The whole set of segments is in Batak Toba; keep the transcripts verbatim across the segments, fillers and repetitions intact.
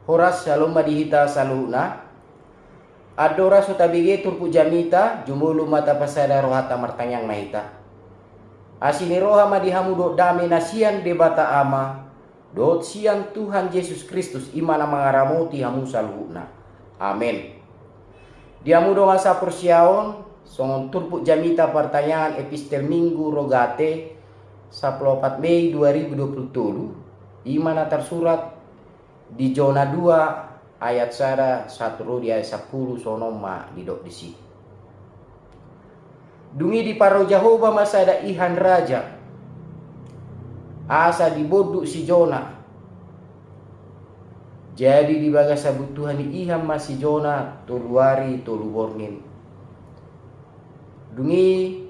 Horas, shalom ma di hita saluhutna. Andorang so tabege turpuk jamita, jumolo ma tapasada rohanta, martangiang ma hita. Asi ni roha ma di hamu dohot dame na sian Debata Ama dohot sian Tuhan Jesus Kristus, i ma na mangaramoti hamu saluhutna. Amen. Di hamu dongan saporseaon, songon turpuk jamita partangiangan Epistel Minggu Rogate, sampulu opat Mei dua ribu dua pulu tolu, i ma na tarsurat di Jona dua ayat sada sahat ro di ayat sampulu, songon on ma didok disi. Dung i diparro Jahowa ma sada ihan raja, asa dibondut si Jona. Jadi di bagasan butuha ni ihan ma si Jona tolu ari tolu borngin. Dung i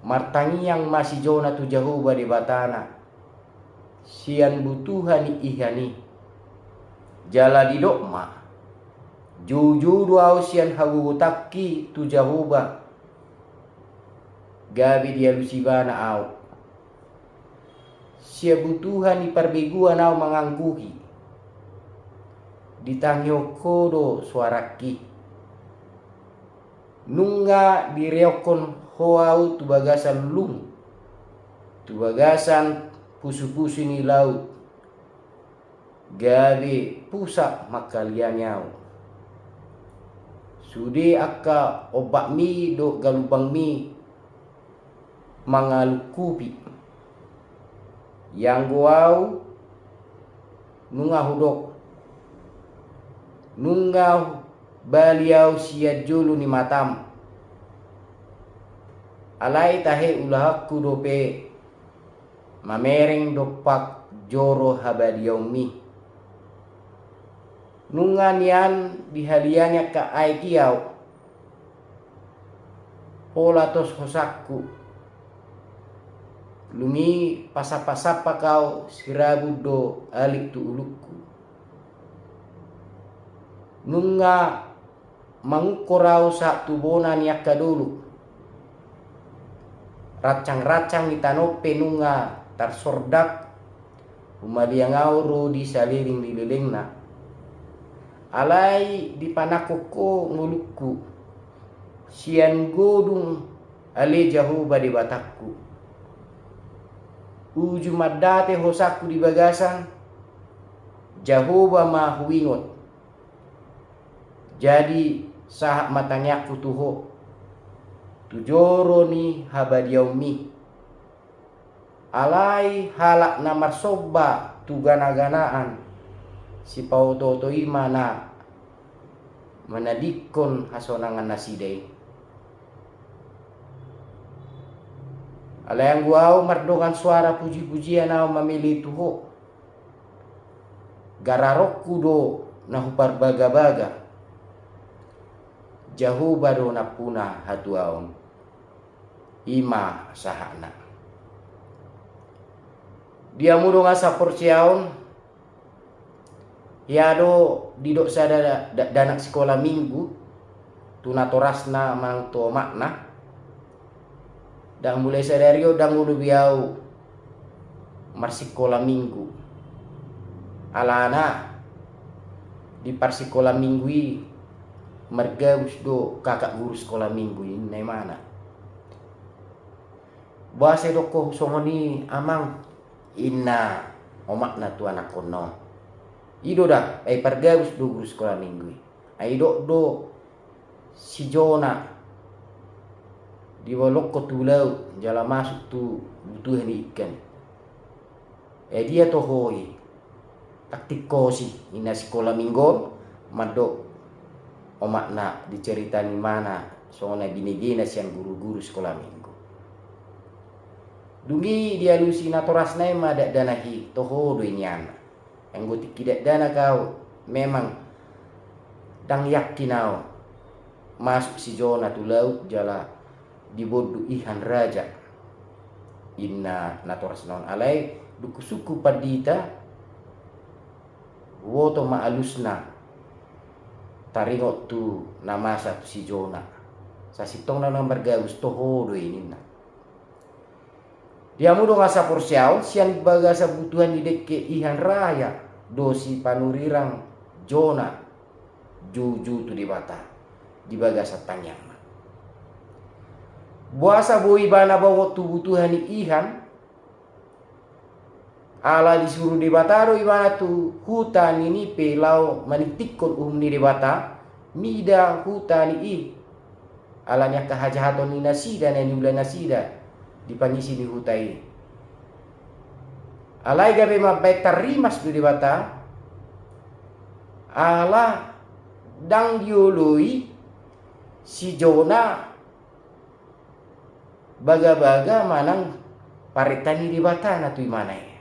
martangiang ma si Jona tu Jahowa Debatana sian butuha ni ihan i. Jala didok ma, joujou do ahu sian hagogotanki tu Jahowa, gabe dialusi ibana ahu. Sian butuha ni parbegu ahu mangangguhi, ditangihon Ho do soarangki. Nunga direokhon Ho ahu tu bagasan lung, tu bagasan pusupusu ni laut, gabe pusat mangkaliangi ahu. Sude angka ombakmi dohot galumbangmi mangalungkupi. Ianggo ahu, nunga hudok, nunga bali ahu sian jolo ni matam. Alai tahe ulaonku dope mamereng dompak joro habadiaonmi. Nunga nian dihaliangi angka aek i ahu, pola tos hosangku. Dung i pasampaksampak ahu, sirabun do alik tu ulungku. Nunga mangungkor ahu sahat tu bona ni angka dolok. Rancang-rancang ni tano pe nunga tarsordak, humaliang ahu ro di saleleng ni lelengna. Alai dipanangkok Ho ngolungku sian godung, ale Jahowa Debatangku. Uju mandate hosangku di bagasan Jahowa ma huingot. Jadi sahat ma tangiangku tu Ho, tu joro ni habadiaonmi. Alai halak na marsomba tu ganaganaan, sipaotooto i ma na manadingkon hasonangan nasida i. Alai anggo ahu mardongan soara pujipujian ahu mamele tu Ho. Gararonku do na huparbagabaga, Jahowa do nampuna hatuaon. I ma sahatna. Di hamu dongan saporseaon, ia do didok sada da-, dakdanak sikola minggu tu natorasna manang tu omakna. Ndang mulai sadari on ndang olo be ahu marsikola minggu. Alana di parsikola minggu i margabus do kakak guru sikola minggu i, ninna imana. Boasa didok ho songon i, Amang? Ninna omakna tu anakkonna on. I do da, ai pargabus do guru sikola minggu i. Ai didok do si Jona dibolongkon tu laut jala masuk tu butuha ni ikan. Ai dia toho i? Taktik kosi, ninna sikola minggu on mandok omakna di cerita ni imana songon na binegena sian guru-guru sikola minggu. Dung i dialusi natorasna i ma dakdanak i, toho do i nian. Anggo tingki dakdanak ahu, memang ndang yakin ahu masuk si Jona tu laut jala dibondut ihan raja, ninna natorasna on. Alai dungkon sungkun pandita, huboto ma alusna taringot tu na masa tu si Jona. Sasintongna na margabus toho do i ninna. Di hamu dongan saporseaon, sian bagasan butuha ni dengke ihan raja, do si panurirang Jona joujou tu Debata di bagasan tangiangna. Boasa boi ibana bongot tu butuha ni Ihan? Ala disuru Debata do ibana tu huta ni Ninive laho maningtinghon uhum ni Debata, mida huta ni i. Ala ni angka hajahaton ni nasida na niula nasida di pangisi ni huta i. Alai gabe mambaen tarrimas do Debata, ala ndang dioloi si Jona bagabaga manang parenta ni Debata na tu ibana i.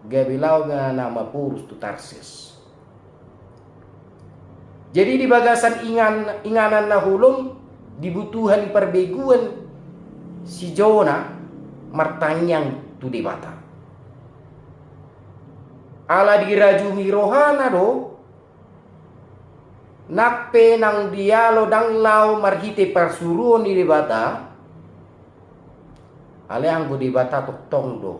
Gabe laho ma na maporus tu Tarsis. Jadi di bagasan ingan, inganan na holom, di butuha ni parbegu on si Jona martangiang tu Debata. Ala dirajumi rohana do, nang pe nang dialo ndang laho marhite parsuruon ni Debata, alai anggo Debata tongtong do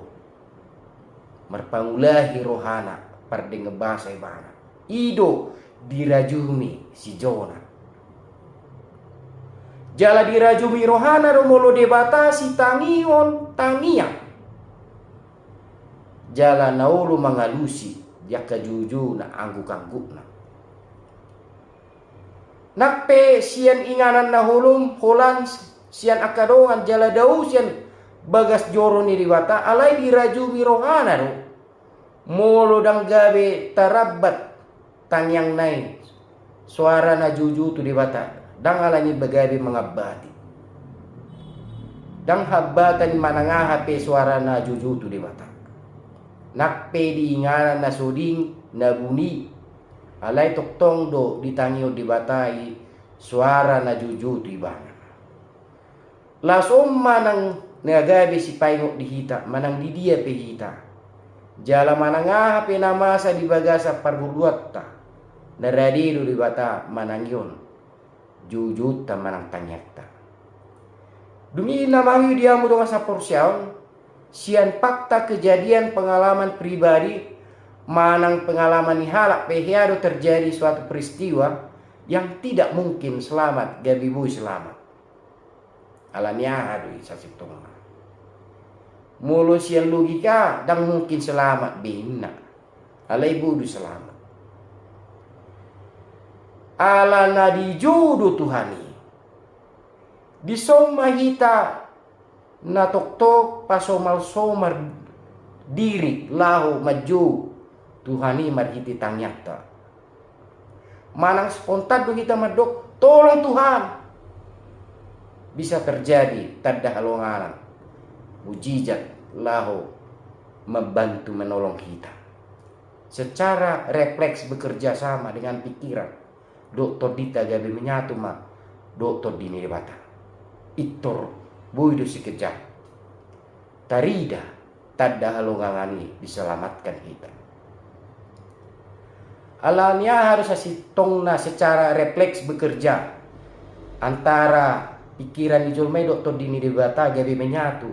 marpangulahi rohana, pardenggan basa ibana. I do dirajumi si Jona. Jala dirajumi rohana do molo Debata sitangihon tangiang. Jala na olo mangalusi di angka joujouna, anggukanggukna. Nang pe sian inganan na holom, holan sian angka dongan jala dao sian bagas joro ni Debata, alai dirajumi rohana do. Molo ndang gabe tarambat tangiangna i, soara na joujou tu Debata, ndang ala ni gabe mangambati. Ndang hambatan manang aha pe soara na joujou tu Debata. Nang pe di inganan na soding, na buni, alai tongtong do ditangihon Debata i soara na joujou tu ibana. Laos on manang na gabe sipaingot di hita, manang di dia pe hita. Jala manang aha pe na masa di bagasan parngoluanta, na rade do Debata manangihon joujounta manang tangiangta. Dung i na mangido di hamu dongan saporseaon, sian fakta kejadian pengalaman pribadi, manang pengalaman ni halak pe hea do terjadi suatu peristiwa yang tidak mungkin selamat, gabe boi selamat. Ala ni aha do i sasintongna? Molo sian logika, ndang mungkin selamat be inna. Alai boi do selamat. Ala na dijou do Tuhan i. Dison ma hita na toktok pasomalsomal diri laho manjou Tuhan i marhite tangiangta. Manang spontan do hita mandok, "Tolong Tuhan!" Bisa terjadi tanda halongangan, mujizat laho membantu menolong hita. Secara refleks bekerja sama dengan pikiran dohot tondinta gabe menyatu ma dohot Tondi ni Debata. Pintor boi do sekejap tarida tanda halongangan i diselamatkan hita. Ala ni aha do sasintongna secara refleks bekerja antara pikiran ni jolma i dohot Tondi ni Debata gabe menyatu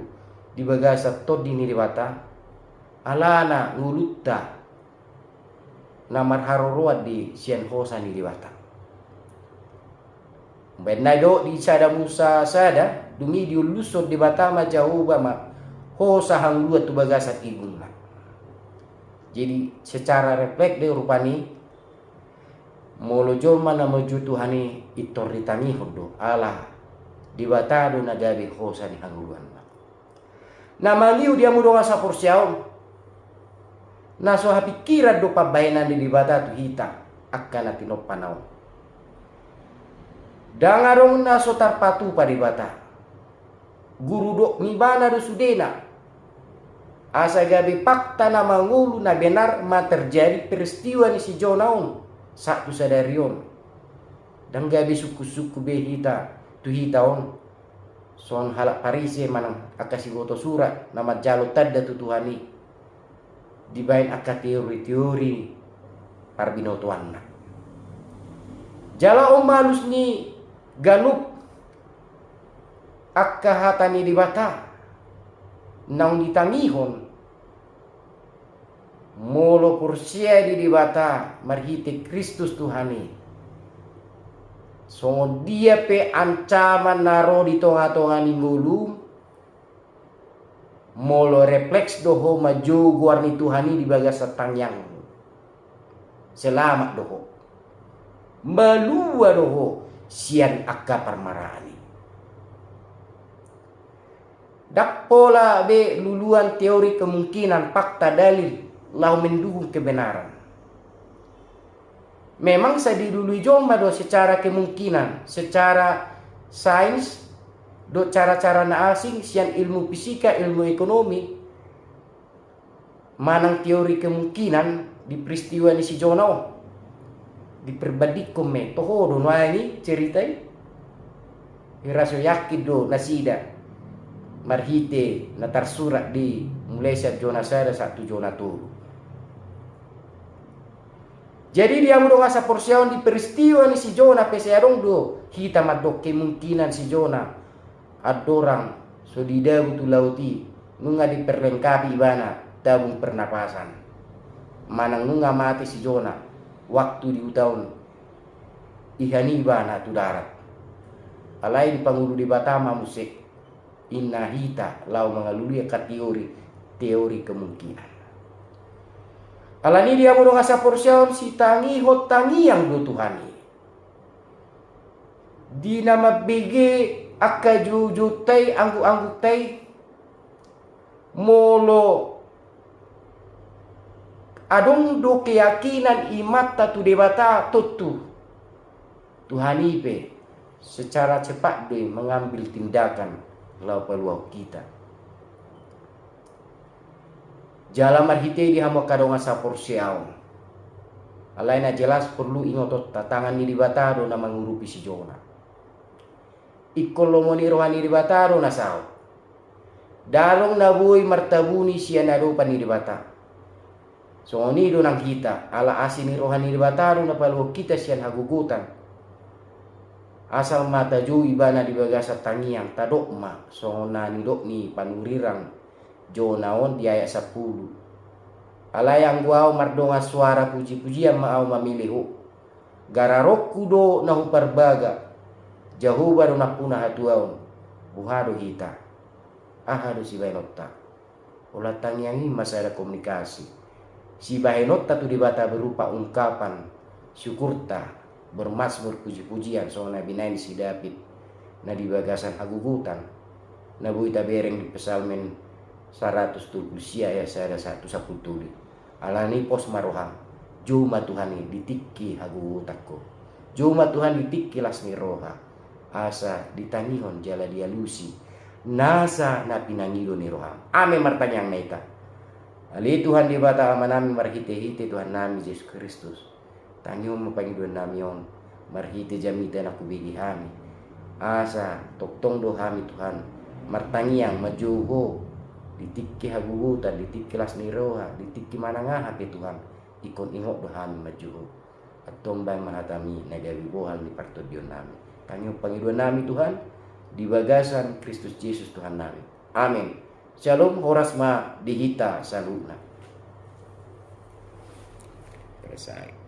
di bagasan Tondi ni Debata? Alana ngolunta na marharoroan di sian hosa ni Debata. Umbaen na didok di sada Musa sada, dung i diullushon Debata ma Jahowa ma hosa hangoluan tu bagasan ibungna. Jadi secara refleks do rupani, molo jolma na manjou Tuhan i, pintor ditangihon do, ala Debata do na gabe hosa ni hangoluanna. Na mangido di hamu dongan saporseaon, na so hapingkiran do pambahenan ni Debata tu hita angka na tinompana on. Ndang adong na so tarpatupa Debata. Gurudok ni ibana do sudena. Asa gabe fakta na mangolu na benar ma terjadi peristiwa ni si Jona on sahat tu sadari on. Ndang gabe sungkunsungkun be hita tu hita on. Songon halak Parise manang angka siboto surat na manjalo tanda tu Tuhan i dibaen angka teori-teori parbinotoanna. Jala on ma alus ni ganup angka hata ni Debata naung ditangihon Molo porsea di Debata marhite Kristus Tuhan i, songon dia pe ancaman na ro di tonga-tonga ni ngolum, molo refleks do ho manjou goar ni Tuhan i di bagasan tangiangmu, selamat do ho. Malua do ho sian angka parmaraan i. Ndang pola be luluan teori kemungkinan, fakta, dalil laho mendukung kebenaran. Memang sai dilului jolma do secara kemungkinan, secara sains, dohot cara-cara na asing, sian ilmu fisika, ilmu ekonomi, manang teori kemungkinan di peristiwa ni si Jona on. Diperbandingkon ma, toho do nuaeng i cerita i. Hira so yakin do nasida marhite na tarsurat di mulai sian Jona sada sahat tu Jona tolu. Jadi di hamu dongan saporseaon, di peristiwa ni si Jona pe sai adong do hita mandok kemungkinan si Jona andorang so didabu tu laut i, nunga diperlengkapi ibana tabung pernapasan. Manang nunga mate si Jona waktu diutaon ihan i ibana tu darat. Alai dipangolu Debata ma muse, inna hita laho mangalului angka teori, teori kemungkinan. Alani i di hamu dongan saporseaon, sitangihon tangiang do Tuhan i. Di na mambege angka joujounta i, angguk-anggukta i, molo adong do keyakinan imanta tu Debata, tontu Tuhan i pe secara cepat do i mengambil tindakan laho paluahon hita. Jala marhite i di hamu angka dongan saporseaon, alai na jelas porlu ingotonta, tangan ni Debata do na mangurupi si Jona. Ingkon lomo ni roha ni Debata do na saut. Ndang adong na boi martabuni sian adopan ni Debata. Songon i do nang hita, ala asi ni roha ni Debata do na paluahon hita sian hagogotan. Asal ma tajou ibana di bagasan tangiang, tadok ma songon na nidok ni panurirang Jona on di ayat sampulu. Alai anggo ahu mardongan soara pujipujian ma ahu mamele ho. Gararonku do na huparbaga, Jahowa do nampuna hatuaon. Boha do hita? Aha do sibahenonta? Holan tangiang i ma sada komunikasi sibahenonta tu Debata berupa ungkapan syukurta, bermasmur, pujipujian, songon na binahen si David na di bagasan hagogotan, na boi tabereng di Psalmen saratus tolu pulu sia ayat sada sahat tu sampulu tolu. Alani i pos ma roham, jou ma Tuhan i di tingki hagogotanku. Jou ma Tuhan di tingki las ni roha, asa ditangihon jala dialusi nasa na pinangido ni roham. Amen. Martangiang ma hita. Ale Tuhan Debata Amanami, marhitehite Tuhannami Jesus Kristus, tangihon ma pangidoannami on marhite jamita na hubege hami. Asa tongtong do hami, Tuhan, martangiang manjou Ho di tingki hagogotan, di tingki las ni roha, di tingki manang aha pe, Tuhan, ingkon ingot do hami manjou Ho. Antong bahen ma hatami na gabe bohal ni partondionnami. Tangihon pangidoannami, Tuhan, di bagasan Kristus Jesus Tuhannami. Amen. Syalom, horas ma di hita saluhutna. Selesai.